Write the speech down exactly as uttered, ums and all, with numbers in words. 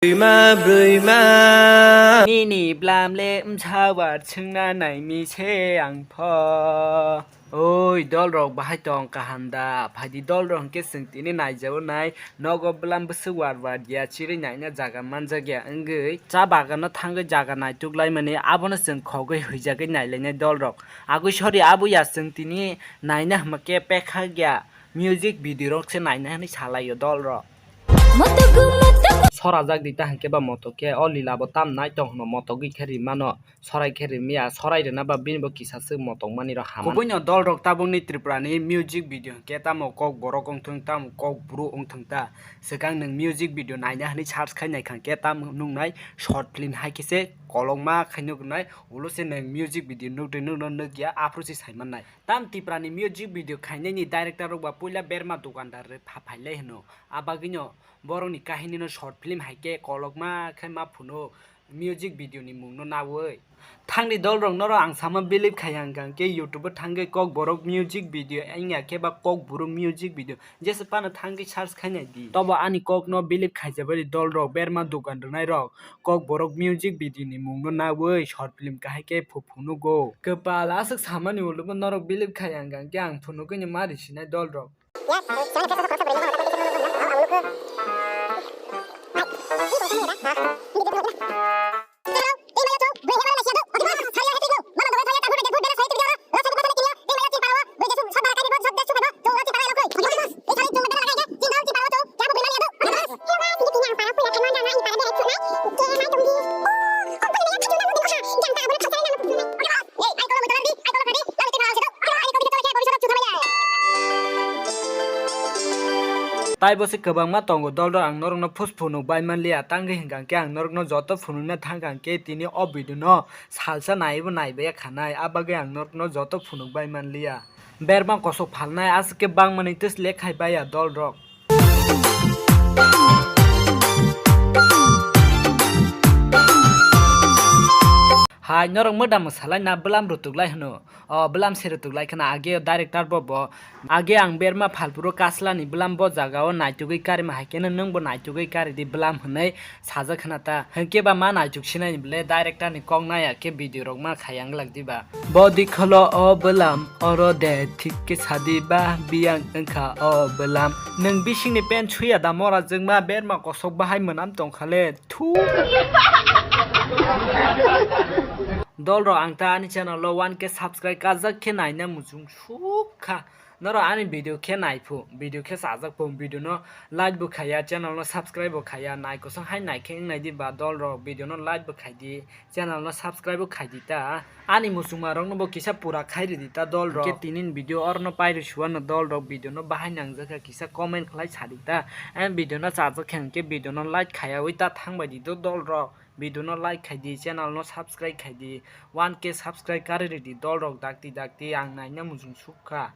Brima, brima. Nini blam le msa war chwngna naimi se ang pho. Oi, dol rok bahai tong kaham da? Phaidi dol rok hwnkhe chwng tini naijao nai. Nogo blam bwswk war war ya, chiri naina jaga manjak ya wngwi cha bagano thangwi jaga naituk laimani, abono chwng khogwi huijagwi nailainai dol rok. Agwi sori abo ya chwng tini naina hwnkhe pekha ya. Music video rok se naina hwnwi salaio dol rok. Sorajak di ta hwnkhe ba motok khe o lila bo tam nai tong hwno, motogwi khe rimano, sorai khe rimya, sorai rwna ba bini bo kisa swk motokmani rok hamano. Kubuino dol rok tabukni Tripura ni music video hwnkhe tamo kok borok wngthung, tamo kok bru wngthung ta, swkang nwng music video naina hwnwi search khai nai kha hwnkhe tamo nuknai short film hai khe se kolokma khai nuknai, ulo se nwng music video nukdwi nukno nukya aphuru se saimannai. Tam Tiprani music video khainani director rok ba puila berma dukandar rwi pha phailai hwno. A bagwino borokni kahinino short film hai khe kolokma khe ma phuno music video ni mungno nawi. Thangni dol rok norok ang sama believe khai ang khe YouTube o thangwi kok borok music video wngya khe ba kok buru music video jesa phano thangwi search khainai di. Tobo ani kokno believe khaijabari dol rok berma dukan rwnai rok. Kok borok music video ni mungno nawi short film kahai khe phu phunugo. Kwpal aswk samani ulo bo norok believe khai ang khe ang phunugwino ma risinai dol rok. Tai bo se kwbangma tongo dol rok, ang norokno phus phunuk bai manliya, tangwi hwnkha khe ang norokno joto phunukna thangkha khe tini o video no salsa naiwi naibai khanai, a bagwi ang norokno joto phunuk bai manliya. Berma kosok phalnai aswk khe bangmani tei select khai baiya dol rok. Hai norok mwdang mwsalai na bwlam rutuk lai hwno. O bwlam se rutuk lai khwna age o director bo bo. Age ang berma phalpuro kaslani bwlam bo jaga o naitugwi karima hai kheno nwng bo naitugwi kari di bwlam hwnwi sajak khwna ta. Hwnkhe ba ma naituk sinai ni bwle director ni kok naya khe video rok ma khayang glak diba. Bo dikholo o bwlam oro de thik khe sadi ba biyang wngkha o bwlam. Nwng bisingni pant suya da mora jwngma berma kosok bahai mwnam tongkha le. Thu. Dol rok ang ta ani channel o one K subscribe kajak khe naina muchung sukha. Norok ani video khe nai phu, video khe sajak phu, video no like bo khaya, channel no subscribe bo khaya, nai kosong hai nai khe wngnai di ba dol rok, video no like bo khai di, channel no subscribe bo khai di ta. Ani muchungma rok no bo kisa pura khai ri di ta dol rok. Hwnkhe tini ni video oro no pai ri suano dol rok, video no bahai nang jakha kisa comment khlai sa di ta. Ani video no chajak khe hwnkhe video no like khaya wi ta thang bai di do dol rok. Video no like khai di, channel no subscribe khai di, one K subscribe kari ri di dol rok dakti dakti ang naina muchung sukha.